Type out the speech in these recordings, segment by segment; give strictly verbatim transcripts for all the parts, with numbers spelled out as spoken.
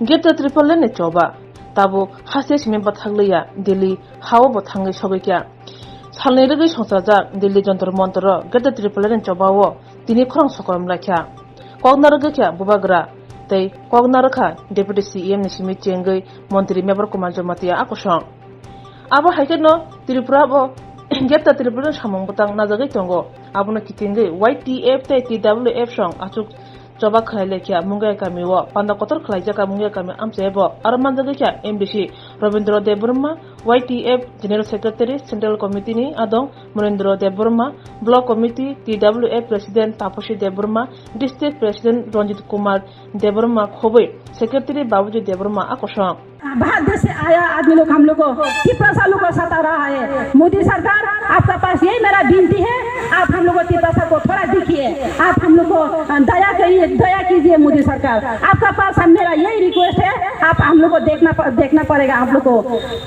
Greater Tipraland ni choba tabuk haste simi bwthakliya, Delhi hao bo thangwi sogwi kha. Salni rwgwi songchajak Delhi Jantar Mantar o Greater Tipraland ni choba o tini khorang sokom lai kha. Kokna rwgwi kha Bubagra tei kokna rwkha Deputy C E M ni simi chengwi Montri Mebar Kumar Jamatia a kosong. Abo hai kheno Tripura bo Greater Tipraland samung bwtang najagwi tongo. Abono kitingwi Y T F tei T W F song achuk choba khlai lekha Mungia kami o panda kotor khlaijak Mungia kami amchai bo aro manjagwi kha M D C Robindra Debbarma, Y T F General Secretary, Central Committee ni adong Munindra Debbarma, Block Committee, T W F President Taposi Debbarma, District President Ranjit Kumar Debbarma khobwi Secretary Babuji Debbarma a kosong. बाहर देश से आया आदमी लोग हम लोग को तिपरासा लोग को सता रहा है। मोदी सरकार, आपका पास यही मेरा विनती है, आप हम लोग को तिपरासा को थोड़ा देखिए, आप हम लोग को, अ, दया करिए, दया कीजिए मोदी सरकार। आपका पास हम, मेरा यही रिक्वेस्ट है, आप हम लोग को देखना प-, देखना पड़ेगा आप लोग को।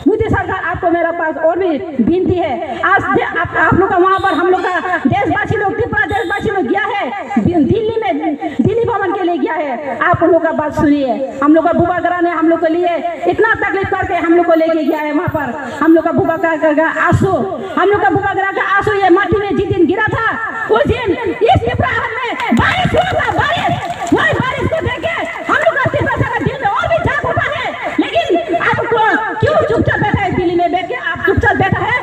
मोदी सरकार, आपको मेरा पास और भी विनती है। आज दे-, आप, आप लोग का वहाँ पर हम लोग का देशवासी लोग, त्रिपुरा देशवासी लोग गया है दि-, दिल्ली में, दिल्ली भ्रमण के लिए गया है। आप उन लोग का बात सुनिए। हम लोग का बुबागरा ने हम लोग के लिए इतना तकलीफ करके हम लोग को लेके गया है वहाँ पर। हम लोग का बुबागरा का, का आंसू, हम लोग का बुबागरा का आंसू ये माटी में जिस दिन गिरा था, उस दिन इस त्रिपुरा में बारिश हुआ था, बारिश। वही बारिश को देख के हम लोग का तिपरासा का दिल में और भी जाग उठा है। लेकिन आप क्यों चुपचाप बैठा है? दिल्ली में बैठ के आप चुपचाप बैठा है?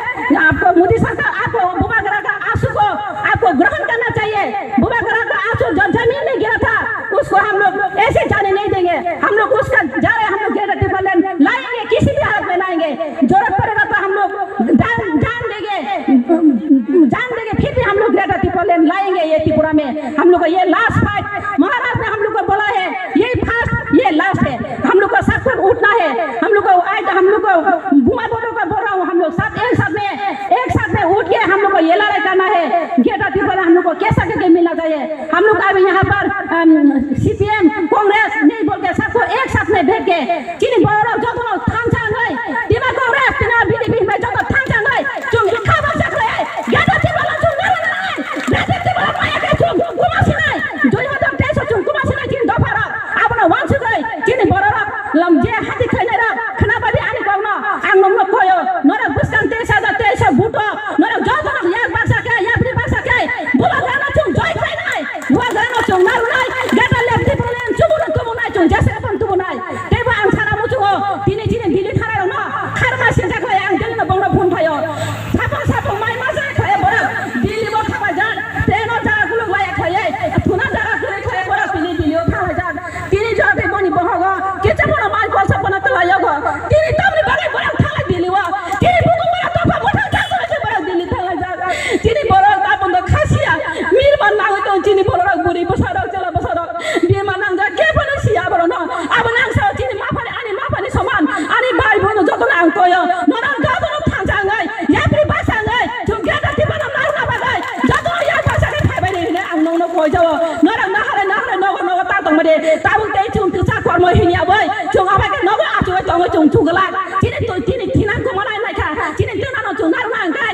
आपको मोदी सरकार, आपको बुबागरा का आंसू को आपको ग्रहण करना चाहिए। बुबागरा का आंसू जो जमीन में गिरा था, उसको हम लोग ऐसे जाने नहीं देंगे। हम लोग उसका जा रहे, हम लोग ग्रेटर तिपरालैंड लाएंगे, किसी भी हालत में लाएंगे। जरूरत पड़ेगा तो हम लोग जान, जान देंगे, जान देंगे, फिर भी हम लोग ग्रेटर तिपरालैंड लाएंगे। ये त्रिपुरा में हम लोग का ये लास्ट फाइट, महाराज ने हम लोग को बोला है, यही फर्स्ट, ये लास्ट है। हम लोग को सब कुछ उठना है। हम लोग को आज, हम लोग को बुआ बोलो का बोल रहा हूँ, हम लोग सब एक साथ में, एक साथ में उठ के हम लोग को ये लड़ाई करना है। ग्रेटर तिपरालैंड हम लोग को कैसा करके मिलना चाहिए। हम लोग अभी यहाँ पर, अम, C P M, कांग्रेस नहीं बोल के सबको एक साथ में बैठ के chini borok jotono thansa wngwi, Tima Congress, Tima B J P hinwi joto thansa wngwi, chwng kha baksa khlai, Greater Tipraland chwng narwknai, Greater Tipraland maya khe chwng kuma sinai, dui hazar teis o chwng kuma sinai chini dopharok, abono uansugwi chini bororok lam je hati khlainairok khna bai di ani kokno, ang nokno koyo, norok bwskang teis hazar teis o vote o, norok jotono yak baksa khe, yapri baksa khe, bubagrano chwng joi khlainai. Bubagrano chwng narwknai, Greater Tipraland chubunai tubunai chwng jesa phano tubunai. Teibo ang sana muchungo, tini chini Delhi thanai rokno kharma sinjak lai ang Delhi no bongno phone phaio. Sapung sapung mai ma jai khlai borok Delhi bo thanglai jak, train o jaga guluk lai khlai, thuna jaga guluk khlai borok tini Delhi o thanglai jak. Tini jora tei boni bohogo kisa bono mai kolsa bono twlai yogo. Tini tamni bagwi borok thanglai Delhi o. Tini buku borok topha bwthang jak borok Delhi thanglai jak. Tini borok abono khasiya mirma nangwi tong tini borok buri bwsarok chwla bwsarok. Bima nangjak khe phano siya borokno. Abo nang sao chini maphani, ani maphani soman, ani bai bono jotono ang toyo. Norok jotono thansa wngwi, yapri baksa wngwi, chwng Greater Tipraland narwkna bagwi jotono yak baksa khe phaibai di hwnwi ang nokno koi jao. Norok naharai naharai nogo nogo ta tongmani. Tabuk tei chwng twisa kormo hini aboi. Chwng abai khe nogo achugwi tongwi chwng chuglak. Chini twi, chini thinang kumanai naikha. Chini thinano chwng narwkna wngkha.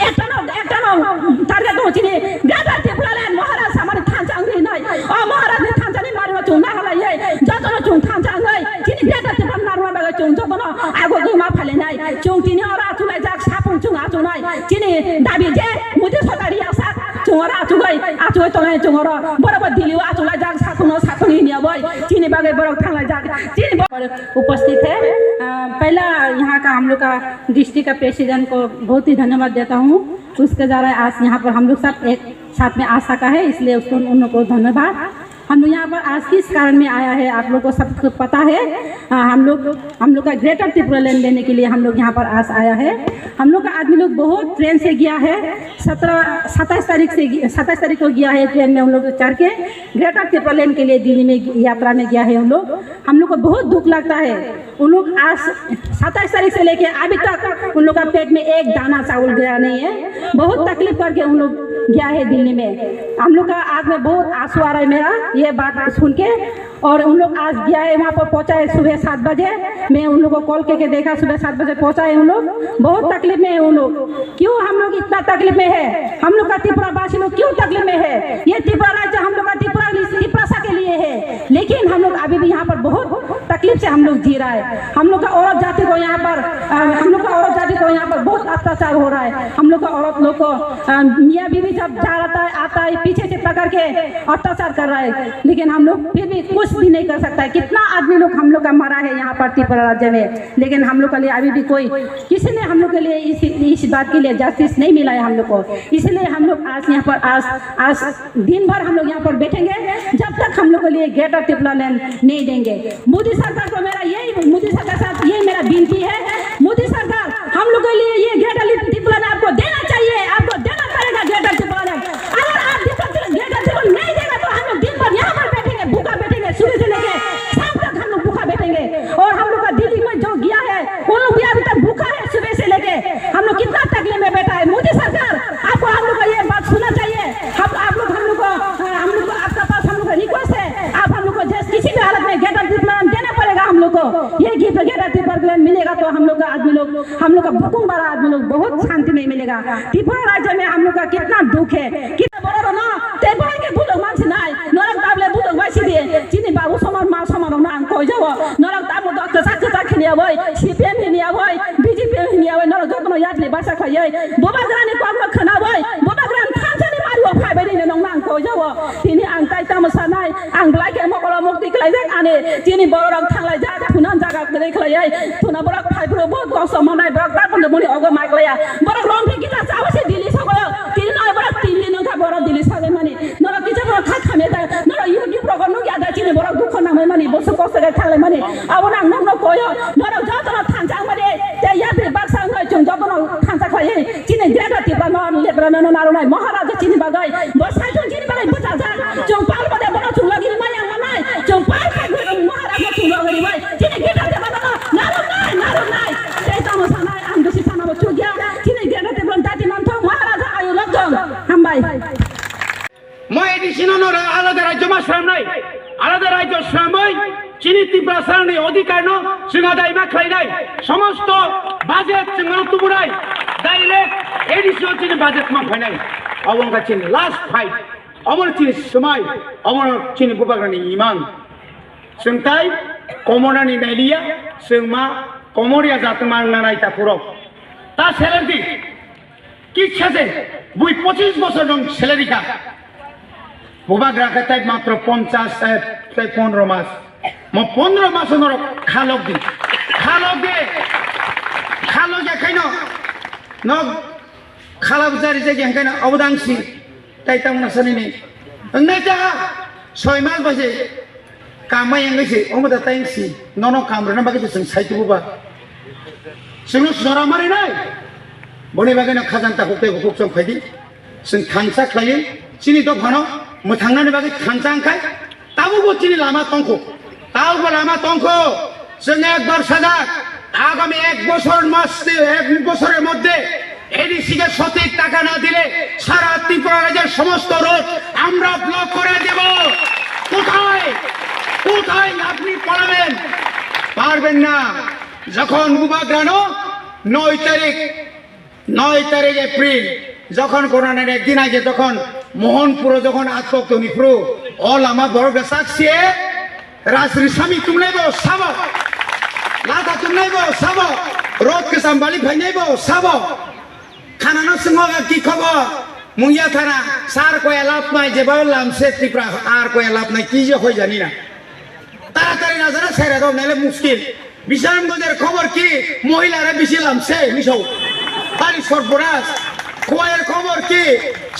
Ektano, ektano target tongo chini Greater Tipraland Maharaj samani thansa wngwi hinwi. O Maharaj ni thansa ni mari o chwng nahalaiwi, jotono chwng thansa wngwi, chini Greater Tipraland narwkna bagwi chwng jotono agogwi ma phailainai. Chwng tini oro achulaijak, sapung chwng achunai. Chini dabi je Modi sorkar riya sak, chwng oro achugwi, achugwi tongnai chwng oro. Borok bo Delhi o achulaijak, sapung no sapung hini aboi. Chini bagwi borok thanglaijak. Chini bo- उपस्थित है। अ, पहला यहाँ का हम लोग का डिस्ट्रिक्ट का प्रेसिडेंट को बहुत ही धन्यवाद देता हूँ। उसके द्वारा आज यहाँ पर हम लोग सब एक साथ में आ सका है, इसलिए उसको, उन लोग को धन्यवाद। हम लोग यहाँ पर आज किस कारण में आया है, आप लोग को सबको पता है। अ, हम लोग, हम लोग का ग्रेटर त्रिपुरालैंड लेने के लिए हम लोग यहाँ पर आज आया है। हम लोग का आदमी लोग बहुत ट्रेन से गया है, सत्रह, सत्ताईस तारीख से, सत्ताईस तारीख को गया है ट्रेन में हम लोग चढ़ के ग्रेटर त्रिपुरालैंड के लिए दिल्ली में यात्रा में गया है हम लोग। हम लोग को बहुत दुख लगता है। उन लोग आज सत्ताईस तारीख से लेके अभी तक उन लोग का पेट में एक दाना चावल गया नहीं है। बहुत तकलीफ करके उन लोग गया है दिल्ली में। हम लोग का आँख में बहुत आंसू आ रहा है मेरा ये बात सुन के। और उन लोग आज गया है, वहाँ पर पहुँचा है सुबह सात बजे। मैं उन लोग को कॉल करके देखा, सुबह सात बजे पहुँचा है उन लोग। बहुत तकलीफ में है उन लोग। क्यों हम लोग इतना तकलीफ में है? हम लोग का त्रिपुरा वासी लोग क्यों तकलीफ में है? ये त्रिपुरा राज्य हम लोग का त्रिपुरा, त्रिपुरा के लिए है, लेकिन हम लोग अभी भी यहाँ पर बहुत तकलीफ से हम लोग जी रहा है। हम लोग का औरत जाति को यहाँ पर, अ, हम लोग का औरत जाति को यहाँ पर बहुत अत्याचार हो रहा है। हम लोग का औरत लोग को, अ, मियाँ बीवी जब जा रहता है, आता है, पीछे से पकड़ के अत्याचार कर रहा है, लेकिन हम लोग फिर भी कुछ भी नहीं कर सकता है। कितना आदमी लोग हम लोग का मरा है यहाँ पर त्रिपुरा राज्य में, लेकिन हम लोग के लिए अभी भी कोई, किसी ने हम लोग के लिए इस, इस बात के लिए जस्टिस नहीं मिला है हम लोग को। इसलिए हम लोग आज यहाँ पर, आज, आज दिन भर हम लोग यहाँ पर बैठेंगे, जब तक हम लोग के लिए ग्रेटर तिपलालैंड नहीं देंगे। मोदी सरकार को मेरा यही, मोदी सरकार साथ यही मेरा विनती है, मोदी सरकार हम लोग के लिए ये ग्रेटर तिपलालैंड आपको देना चाहिए, आपको देना पड़ेगा ग्रेटर तिपलालैंड। अगर आप ग्रेटर तिपलालैंड नहीं देगा तो हम लोग दिन भर यहाँ पर बैठेंगे, भूखा बैठेंगे, सुबह से लेके शाम तक हम लोग भूखा बैठेंगे। और हम लोग का दिल्ली में जो गया है, उन लोग भी अभी तक भूखा है सुबह से लेके। हम लोग कितना तकलीफ में बैठा है। मोदी सरकार, आपको हम लोग का ये बात सुनना चाहिए। हम, आप लोग हम लोग को, हम लोग को, आपका पास हम लोग का रिक्वेस्ट है, आप हम लोग को जैसे किसी भी हालत में ग्रेटर तिपलालैंड देना पड़ेगा हम लोग को। ये ग्रेटर तिपलालैंड मिलेगा तो हम लोग का आदमी लोग, हम लोग का बुकुम वाला आदमी लोग बहुत शांति में मिलेगा। त्रिपुरा राज्य में हम लोग का कितना दुख है, कितना बड़ा ना, त्रिपुरा के बुलुक मानसिनाय, नरक दाबले बुलुक मानसिदि, chini babu soman ma soman rokno ang koi jao, norok tamo do kwchak kwchak khini aboi, C P M hini aboi, B J P hini aboi, norok jotono yapni basa khlaioi, bubagrani kokno khwnaoi, bubagrani thansani mario phaibai rino nokno ang koi jao. Tini ang tai tamo sanai, ang belai khe mokolo mukti khlaijak ani, tini bororok thanglaijak, thunan jaga kwrwi khlaioi, thuna borok phaiphuru bo kok somonai, borok ta pondo muni ogo mai klaiya, borok rompi kita chawa se Delhi sogoyo, tini noi borok tin din wngkha borok Delhi sagai mani. Norok kisa borok kha khamya da, norok YouTube rogo nukya da, chini borok dukho nangmani, boso kosto khe thanglai mani. Abo nang nokno koyo, norok jotono thansa wngmani, tei yapri baksa wngwi chwng jotono thansa khlaiwi, chini greater Tipra no, Tipra no, no narwknai, Maharaja chini bagwi, bo saichung chini bagwi bwchajak, chwng pal bade bono chwng logi rwmai yang manai, chwng pal khai Maharaja chwng logi rwmai, chini greater Tipra no narwknai, narwknai, tei tamo sanai, ang bisi sana bo chukya, chini greater Tipra dati manthok, Maharaja ayu lokdong, hambai. Mo A D C no nora alada rajyo ma sramnai, alada rajyo srambai, chini Tiprasa ni odhikar no chwng adai ma khlainai, somosto budget chwng no tubunai, direct A D C o chini budget ma phainai, abo wngkha chini last fight, omo chini swmai, omo chini bubagrani imang, chwng tai komorani nailiya, chwng ma komorya jatma wngna nai ta phuro, ta selentik. Kisa se, bui pochis bosor nong salary kha. Bubagra khe tai matro ponchas, eh, tai pondro mas. Mo pondro mas norok khalok di. Khalok di. Khalok ya khaino. Nok khalok jari jagi hangkaino obodang si. Tai tamo na sani ni. Nai ta soi mas bai se. Kamai wngwi se, omo da tai wngsi, nono kam rwna bagwi se chwng sai tubu ba. Chwngno sora mari nai. Boni bagwi no khajang takhuk tei bukhuk chong phaidi. Chwng thansa khlaiwi, chini dophano mwthangnani bagwi thansa wngkhai, tabukbo chini lama tongkho. Tabukbo lama tongkho. Chwng ekbar sajak, agami ek bochor mas, ek bochoror moddhe এডিসিকে সঠিক টাকা না দিলে সারা ত্রিপুরা রাজ্যের সমস্ত রোড আমরা ব্লক করে দেব। কোথায়, কোথায় আপনি পালাবেন? পারবেন না। যখন বুবাগ্রানো নয় তারিখ, নয় তারিখ এপ্রিল, যখন করোনার একদিন আগে যখন মোহনপুরে যখন আত্মক ধনীপুর ও লামা বড় বেসাক সিয়ে রাজশ্রী স্বামী তুমলাইব সাব, লাতা তুমলাইব সাব, রথ কেসাম বালি ভাইনাইব sub. Khanano swngo ki khobor? Mungya thana, sar koya lap nai, jeba lamse Tripura, ar koya lap nai, ki je hoi jani na. Taratari Rajana saira dok naile muskil. Bisharamganjer khobor ki? Mohila re bisi lamse, misau. Tari sorboras. Khoyar khobor ki?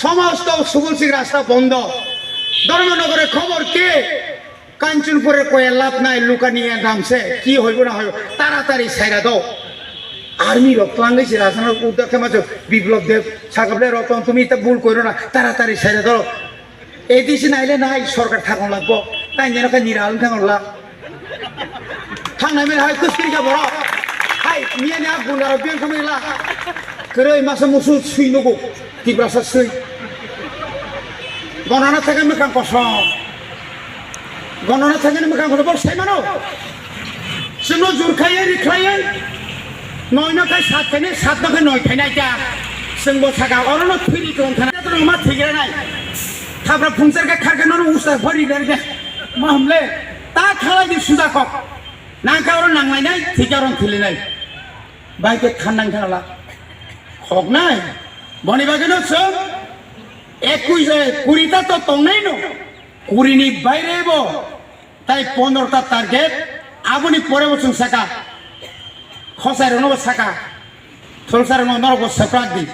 Somosto sugul sing rasta bondo. Dharmanagar khobor ki? Kanchanpur-er koya lap nai, lukani ya damse, ki hoibo na hoibo, taratari saira do. Army rok twlangwi se Rajana uddar khe macho Biplab Deb, Sakable rok tong tumi ta bul koiro na, taratari saira do. A D C naile nai, sorkar thangong lagbo, tai nero khe nira ang thangong la. Thangnai mene hai kuskiri khe borok. Hai, miya ni a gunda rok beng khamai la. Kwrwi masa musu sui nugo, Tiprasa sui. Gonana thangwi mwkhang kosom. Gonana thangwi mwkhang kosom, bo sai mano. Chwngno jur khaiwi, ri khaiwi. Noi no khai sat khainai, sat no khai noi khainai kya. Chwng bo saka, oro no thwi ri tong thana, to ma thwi gra nai. Thapra phungchar kha khar kha no usa phari gra gra. Ma hamle, ta khalai di suda kok. Nang ka oro nang lai nai, thik oro thili nai. Bai ke khan nang khala. Khok nai. Boni bagwi no chwng ekwis, eh, kuri ta to tong nai no. Kuri ni baire bo. Tai pondro ta target. Aboni pore bo chwng saka. Khosai rok no bo saka. Tholsa rok no norok bo swprak di.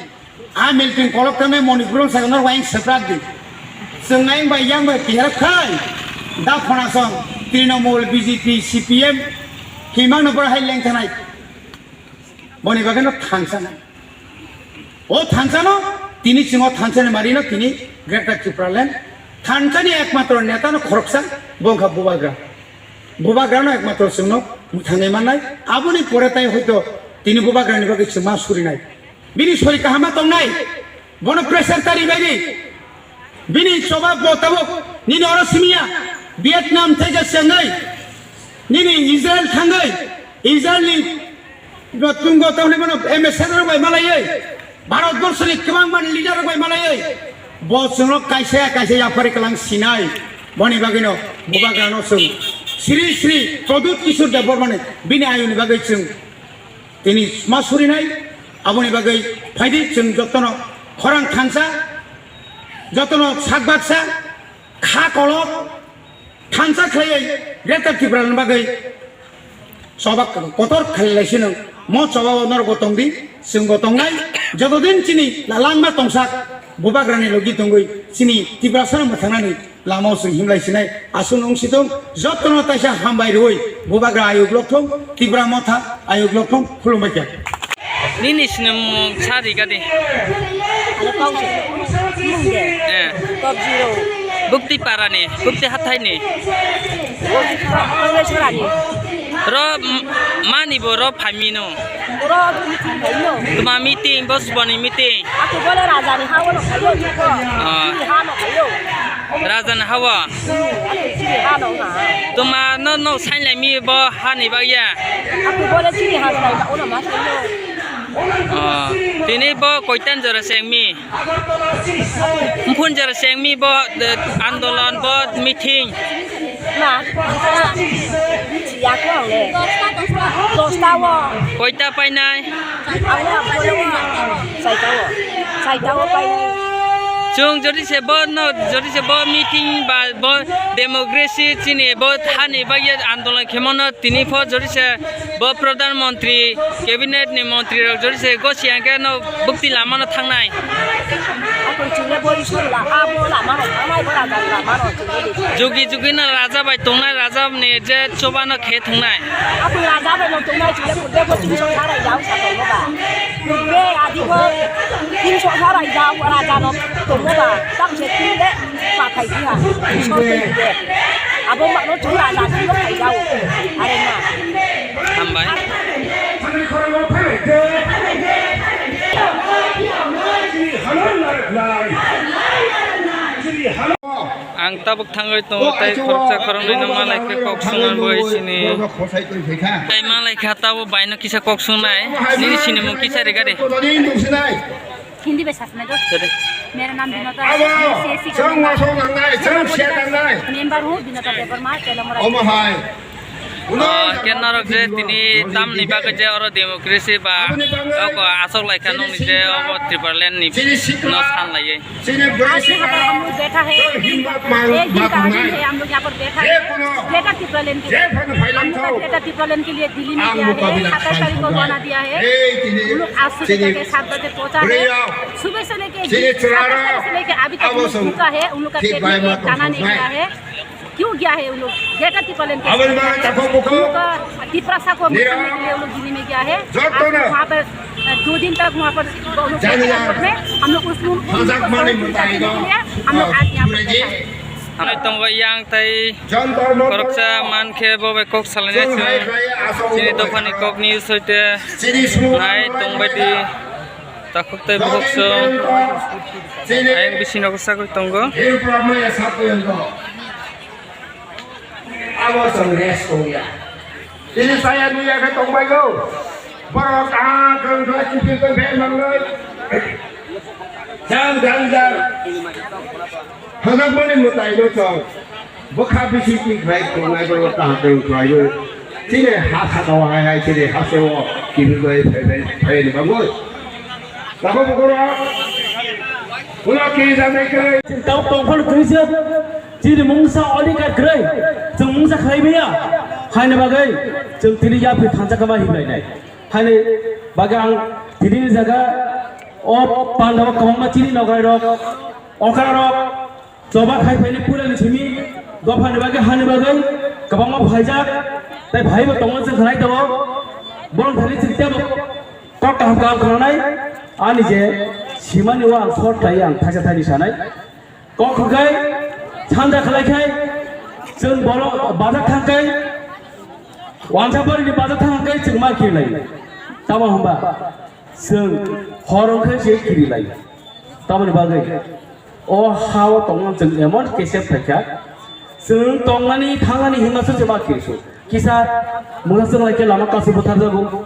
A milting kolok tangmani Manipur rok saka norok ayang swprak di. Chwng ayang bai yang bai kiherok khai. Da phona song Trinamool, B J P, C P M, himang no pora hai leng thanai. Boni bagwi no thansa nai. O thansa no tini chwng o thansa ni mari no tini Greater Tipraland thansa ni ekmatro neta no khoroksa bo wngkha Bubagra. Bubagra no ekmatro chwng no mwthangwi mannai. Aboni pore tai hoito tini Bubagra ni bagwi chwng ma surinai. Bini sori kaham ma tongnai. Bono pressure ta ri bai di. Bini choba bo tabuk nini oro simiya. Vietnam thai ja sengwi. Nini Israel thangwi. Israel ni no tungo tongni bono M S rok bai malaiwi. Bharat borso ni kwbang man leader rok bai malaiwi. Bo chwngno kaisa kaisa yapari kwlang sinai. Boni bagwi no Bubagra no chwng. Sri Sri Pradyut Kishore Debbarma ni bini ayuni bagwi chwng. Tini ma surinai, aboni bagwi phaidi chwng jotono khorang thansa, jotono sak baksa, kha kolok, thansa khlaiwi Greater Tipraland bagwi choba kotor khlai lai sinung. Mo choba o norok bo tongdi, chwng bo tongnai, joto din chini langma tongsak, Bubagrani logi tongwi chini Tiprasa no mwthangnani lama o chwng himlai sinai, aswk wng si thung, jotono taisa hambai rwui, Bubagra ayuk lok thung, Tipra Motha ayuk lok thung, khulumbai kha. Nini sinimung sa ri gadi. Ano kau se. Mung de. Eh. Top zero. Bukti parani, bukti hathaini. Bukti pa-, Bukti parani. Ro m-, mani bo ro phaimino. Ro meeting phaimino. Tuma meeting, bos boni meeting. Aku bole rajani ha wono phaio, chiko. Ah. Chini ha no phaio. Rajan hawa. Chini ha no ha. Tuma no no sainlai mi bo hani bagya. Aku bole chini ha sai ba ono ma sai no. Ah, tini bo koitan jora sengmi. Mphun jora sengmi bo, de, andolon bo meeting. Ma, ma. Siya ko ang le. Dosta wo. Koita painai. Ang le ang bole wo. Saita wo. Saita wo painai. Chwng jodi se bo no, jodi se bo meeting ba bo democracy chini bo hani bagya andolon khemano tini pho jodi se bo Pradhan Mantri cabinet ni mantri rok jodi se gosi angke no bukti lama no thangnai. Ako chwng le bo isor la, a bo lama no thangnai, bo raja lama no chwng le. Jugi jugi no raja bai tongnai, raja ni je choba no khe thungnai. Ako raja bai no tongnai chwng le, kudde bo chwng song harai jao sa tongmo ba. Be adi bo tin song harai jao raja no tongmo ba. Tam se tin de pa khai di ha. Tin song tin de. Abo ma no chura na tin khai jao. Are na. Hambai. Ang tabuk thangwi tongo tei khoroksa khoroknwi no malai khe kok swngnani bo sini. Tei malai kha tabuk bai no kisa kok swngnai. Nini sinimung kisa ri gari. Hindi bai sasnai do. Sorry. Mera naam Binota hai. Main C S C ka member hoon, Binota Debbarma, Telamura. Omo hai. Ah, kenarok je tini tamni bagwi je oro democracy ba oko asok lai kha nokni je obo Tipraland ni no san laiwi. आज यहाँ पर हम लोग बैठा है, एक दिन, एक दिन का दिन है, हम लोग यहाँ पर बैठा है। ग्रेटर टिप्रालैंड के लिए, हम लोग का ग्रेटर टिप्रालैंड के लिए दिल्ली में गया है, सत्ताईस तारीख को रवाना दिया है। हम लोग आज सुबह जाके सात बजे पहुँचा है। सुबह से लेके सत्ताईस तारीख से लेके अभी तक हम लोग भूखा है, उन लोग का पेट में एक दाना नहीं गया है। क्यों गया है उन लोग? ग्रेटर टिप्रालैंड के लिए गया है। उन लोग का तिपरासा को बचाने के लिए उन लोग दिल्ली में गया है। आज वहाँ पर दो दिन तक वहाँ पर हम लोग बैठे एयरपोर्ट में, हम लोग उस रूम, उन लोग को सड़क पे जाने के लिए हम लोग आज यहाँ पर बैठा है। Ang tongo yang tei khoroksa mankhe bo bai kok salainai chwng chini dophani kok news hoite nai tongbaidi takhuk tei bukhuk chwng ayang bisino sagwi tongo. Abo chwng rest tongya. Tini saya nuya khe tongbaio. Borok kaham khe wngkha chukri tongkhe mangnai. Jang jang jang. Hwnjakmani mwtaino chwng. Bwkha bising twi khlai tongnai borok kaham khe wng khlai o. Chini ha saka o hai hai chini ha se o kibi bai phai phai phai ni bagwi. Tabo bokoro ulo kiri janai khlai. Tau tongphol kri se chini mungsa olika kri. Chwng mungsa khlai maya. Haini bagwi chwng tini yapri thansa kama hiblai nai. Haini bagwi ang tini ni jaga o pandao kwbangma chini nogai rok, okra rok, choba khai phaini pura ni simi dopha ni bagwi hani bagwi kwbangma phaijak, tai phaibo tongo chwng khlai tongo. Borok thani chwng tebo kok kaham kaham khnanai ani je simani o ang short khai ang thaisa thaini sanai. Kok hwnkhe sanja khlai khai chwng borok bazar thang khai, wansa bari ni bazar thang khai chwng ma kiri lai. Tamo hwnba chwng hor hwnkhe se kiri lai. Tamoni bagwi o ha o tongmani chwng emon kesep phaikha, chwng tongmani thangmani himma se chwng ma kiri su. Kisa mungsa chwng lai khe lama kasu butharjago,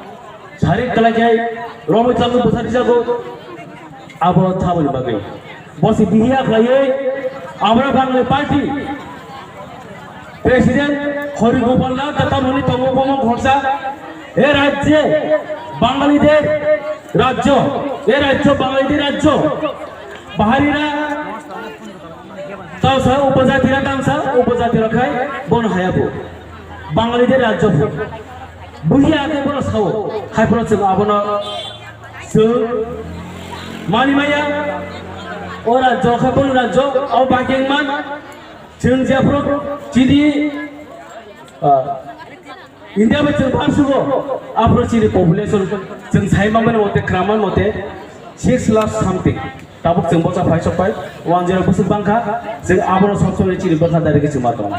sari kwlai khe romwi tlangwi bwsarjago, abo thaboni bagwi. Bo se bihiya khlaiwi Amra Bangla Party President Hari Gopal Nath Datta moni tongo bomo khorsa. E rajye Bangalide rajyo, e rajyo Bangalide rajyo. Baharira tausa upajatira tangsa upajatira khai bono hayabo. Bangalide rajyo phu. Buhiya khe bono sao. Hai bono chwng abono chwng mani maya. O rajyo khe bono rajyo o bageng man. Chwng jephru chini, ah, India bai chwng bhar sugo, aphuru chini population chwng sai manmani mote, kwrang manmani mote six lakh something. Tabuk chwng bosa phai sok phai one zero bwswk bangkha, chwng abono sob somoi chini bwkha dari khe chwng ma tongo.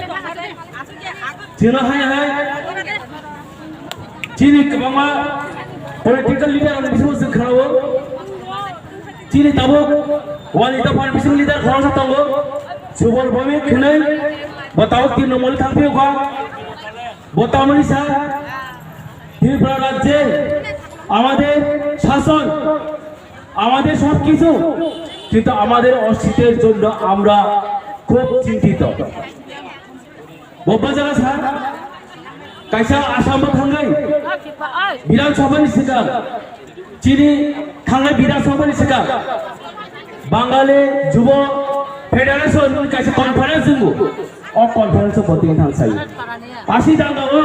Chwngno hai hai chini kwbangma political leader rokni bisingo chwng khwnao. Chini tabuk wali dophani bising leader khoroksa tongo, Subal Bhowmik hinwi, bo tabuk tin number thang phiyokha, bo tamoni sa Tripura rajye amader shason, amader সব কিছু, কিন্তু আমাদের অস্তিত্বের জন্য আমরা খুব চিন্তিত। Bo bwsajak sa, kaisa Assam bo thangnai Bidhan Sabha ni swkang, chini thangnai Bidhan Sabha ni swkang Bangali Jubo Federation ni kaisa conference wngo. O conference o bo tini thang sai. Asi dangdao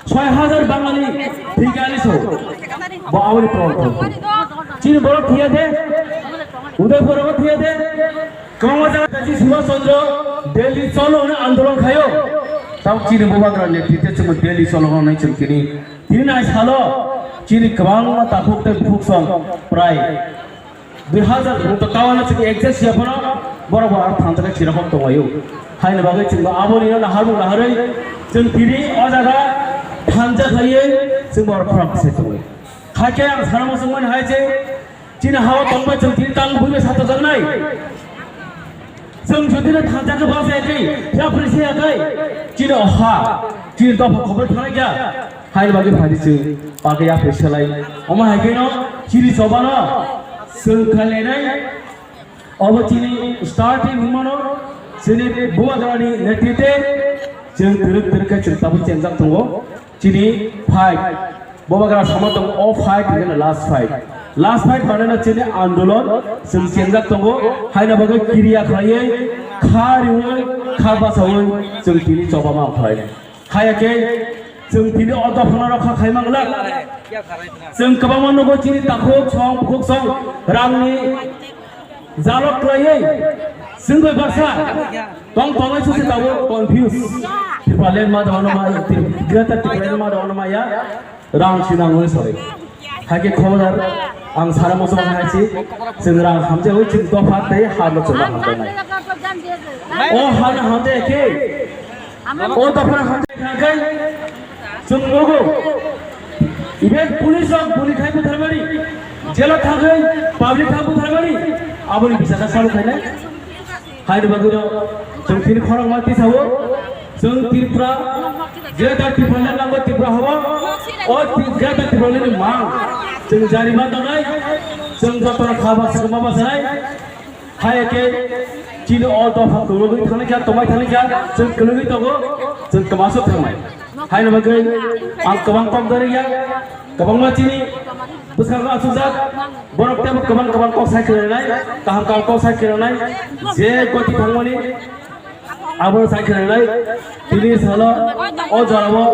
soi hajar Bangali thwikha ani so. Bo aboni proman kho. Chini borok thwiya de, Udaipur o thwiya de. Kwbangma jaga kachi Subhash Chandra Delhi cholo hwnwi andolon khaio. Tabuk chini bubagra netrite chwngno Delhi cholo hwnwi chwng tini, tini nai salo chini kwbangma takhuk tei bukhuk song prai dui hajar buto tawano chwng exact siya phano borok bo aro thansa khe chirakhok tonglaio. Haini bagwi chwngbo aboni no naharmung naharwi chwng tini o jaga thansa khaiwi chwngbo aro khorang bwsai tongwi. Hakhe ang sana muchungmani hai je, chini ha-o tongbai chwng tini tang buibai sato jaknai. Chwng jodi no thansa khe basa ya khe, yapri se ya khe, chini o ha, chini dopha khobor thanai kya. Hai bagwi phai di chwng, pake yapri selai. Omo hai khe no, chini choba no, chwng khalenai. Obo chini starting hwnmano, chini bubagrani netrite, chwng twrwk twrwk khe chwng tabuk chengjak tongo. Chini fight, bubagra sama tongo, o fight hwnkheno last fight. Last fight maneno chini andolon, chwng chengjak tongo, haino bagwi kiriya khlaiwi, kha riwi, kha basawi, chwng tini choba ma khlai. Haya khe chwng tini o dophano rokha khai manglak. Chwng kwbangma nugo chini takhuk song, bukhuk song, rangni jalok khlaiwi chwng bai baksa tong tongnai sose tabuk confuse. Tipraland ma dono ma, Greater Tipraland ma dono ma ya. Rang sinang hwnwi sori. Hakhe khobodar ang sara muchung hai si, chwng rang hamjagwi chwng dopha tei ha no chwng hamjaknai. O ha no hamjak khe, o dopha no hamjak khe, chwng nogo. Even police rok buni khai butharmani, jela thangwi public khai butharmani, aboni bisakha salu khainai. Haini bagwino chwng tini khorokma tisao, chwng Tripura, Greater Tipraland nango Tripura habo, o Tri-, Greater Tipraland ni mang, chwng jarima tongnai, chwng jotono kha baksa ma basanai, Hai khe chini o dopha kwrwngwi thangkha, tongbai thangkha, chwng kwrwngwi tongo, chwng kwmasuk thangnai. Haino bagwi ang kwbang kok dariya, kwbangma chini bwskango achukjak, borok teibo kwbang kwbang kok sai khwlainai, kaham kaham kok sai khwlainai, je goti thangmani abo sai khwlainai, tini salo o jorao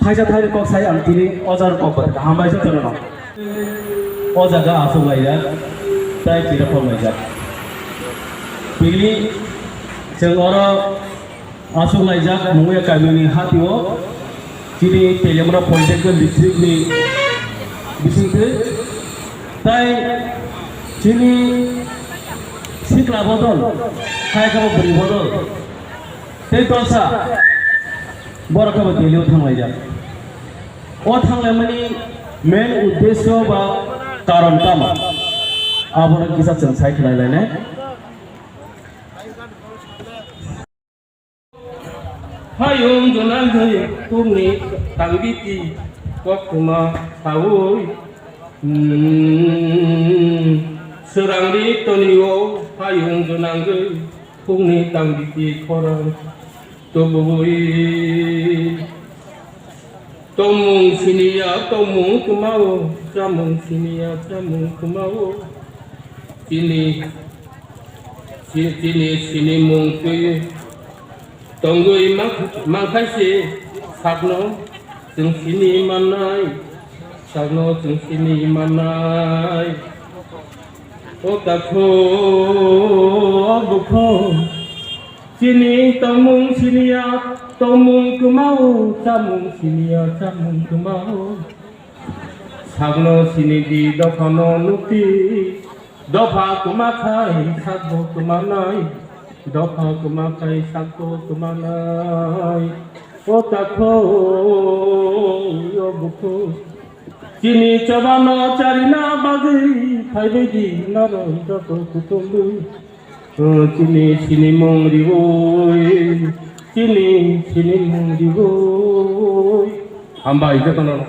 Thaisa thaini kok sai ang tini o jaga kok bai hambai se tono. O jaga aswk laijak, tai tira phok laijak. Tini chwng oro aswk laijak mungya kamini hatio chini Teliamura Polytechnical District ni bisingtwi tai chini sikla bodol, hai kabo bwrwi bodol. Tei tosa borok khe bo Delhi o thanglaijak. O thanglaimani main uddesyo ba karon tamo? Abono kisa chwng sai khlai lainai. Hayung gwnangwi pungni tangbiti koktwma saui, hmm, swrangni tonio hayung gwnangwi pungni tangbiti khorang. Tubui tongmung siniya tongmung kwmao, chamung siniya chamung kwmao. Chini, chi-, chini sinimung twi tongwi mang-, mangkhaise sakno chwng sini mannai, sakno chwng sini mannai. O takhu, o bukhu. Chini tongmung siniya, tongmung kwmao, chamung siniya, chamung kwmao. Sakno sini di, dophano nukti, dopha kwma khai sakbo kwmanai, dopha kwma khai sakbo kwmanai. O takho, o bukhu. Chini chobano charina bagwi phaibaidi norok joto kuthumwi. O chini sinimung riwi, chini sinimung riwi. Hambai jotono.